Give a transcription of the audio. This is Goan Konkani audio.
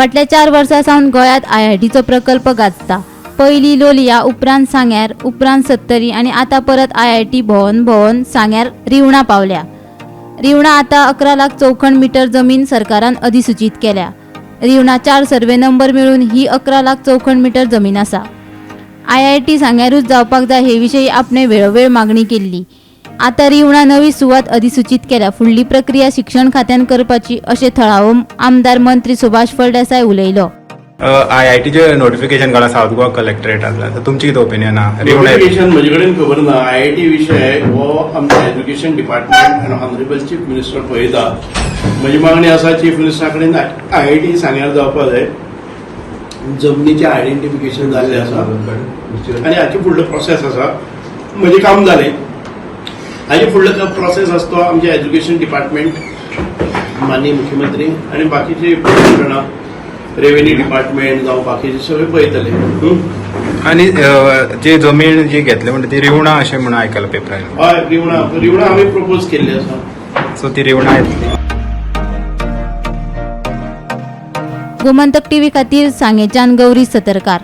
फाटल्या 4 वर्सां सावन गोंयांत आयआयटीचो प्रकल्प गाजता. पयलीं लोलया, उपरांत सांग्यार, उपरांत सत्तरी आनी आतां परत आयआयटी भोंवन भोंवन सांग्यार रिवणा पावल्या. रिवणा आतां 11 लाख चौखण मिटर जमीन सरकारान अधिसूचीत केल्या. रिवणा 4 सर्वे नंबर मेळून ही 11 लाख चौखण मिटर जमीन आसा. आयआयटी सांग्यारूच जावपाक जाय हे विशीं आपणे वेळोवेळ मागणी केल्ली. आतां रिवणा नवी सुवात अधिसूचीत केल्या. फुडली प्रक्रिया शिक्षण खात्यान करपाची अशें थळावो आमदार मंत्री सुभाष फळदेसाय उलयलो. आयआयटीचे नोटिफिकेशन काडला सावथ गोवा कलेक्टरेटांतल्यान, तर तुमची कितें ओपिनियन आहा रिवणा? नोटिफिकेशन म्हजे कडेन खबर ना. आयआयटी विशय हो आमचे एज्युकेशन डिपार्टमेंट आनी ऑनरेबल चीफ मिनिस्टर पळयता. म्हजी मागणी आसा चीफ मिनिस्टरा कडेन, आयआयटी सांग्यार जावपा जाय. जमनीचें आयडेंटिफिकेशन जाल्लें आसा आनी हाचे फुडलो प्रोसेस आसा. म्हजें काम जालें, हाचे फुडलो प्रोसेस आसा तो आमचे एज्युकेशन डिपार्टमेंट, माननीय मुख्यमंत्री आनी बाकीचे जाणां, रेव्हेन्यू डिपार्टमेंट जावं बाकीचे सगळे पळयतले, हं? आनी जी जमीन जी घेतली म्हणटा ती रिवणा अशें म्हणून आयकलां पेपरान. हय, रिवणा, रिवणा आमी प्रपोज केल्ली आसा. सो ती रिवणा येतली. गोमंतक टीव्ही खातीर सांगेच्यान गौरी सतरकार.